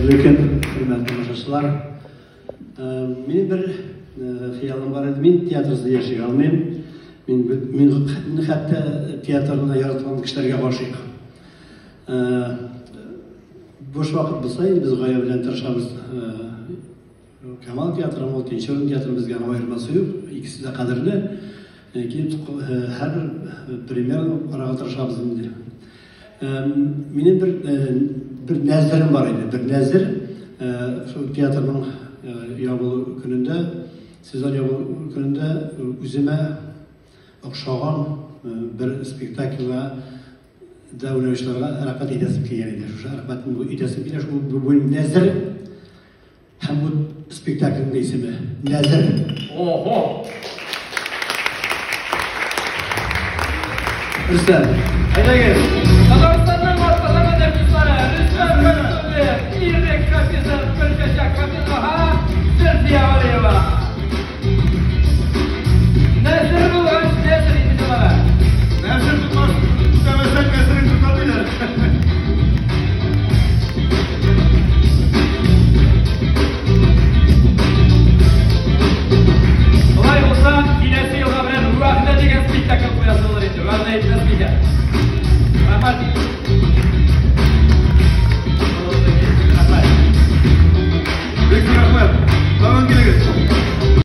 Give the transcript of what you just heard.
Хәерле көн, хөрмәтле тамашачылар. Минем бер хыялым бар иде. Мин театрсыз яши алмыйм. Мин хәтта театрны яраткан кешеләргә гашыйк. Буш вакыт булса, инде без гаилә белән тырышабыз. Камал театры, ул Тинчурин театры безгә аермасы юк. Икесе дә кадерле. Килеп һәрбер премьераны карарга тырышабыз инде. Минем бер нәзерем бар иде. Бер нәзер шул театрның ябылу көнендә, сезон ябылу көнендә үземә охшаган бер спектакльгә дә уйнаучыларга рәхмәт әйтәсем килгән иде. Шушы рәхмәтне әйтәсем килә, шул бу нәзер һәм бу спектакльнең исеме Нәзер. Ого! Рөстәм, әйдәгез! Татарстанның атказанган артистлары Рөстәм Хәмидуллин, Ирек Хафизов, Гөлчәчәк Хафизова, Зөлфия Вәлиева. Нәзер булгач, нәзер инде җәмәгать. Нәзер тотмас, үтәмәсәң нәзерең тота диләр. Болай булса, киләсе елга белән Вәгъдә дигән спектакль куясы булыр инде. Вәгъдә итмәс микән? Рәхмәт.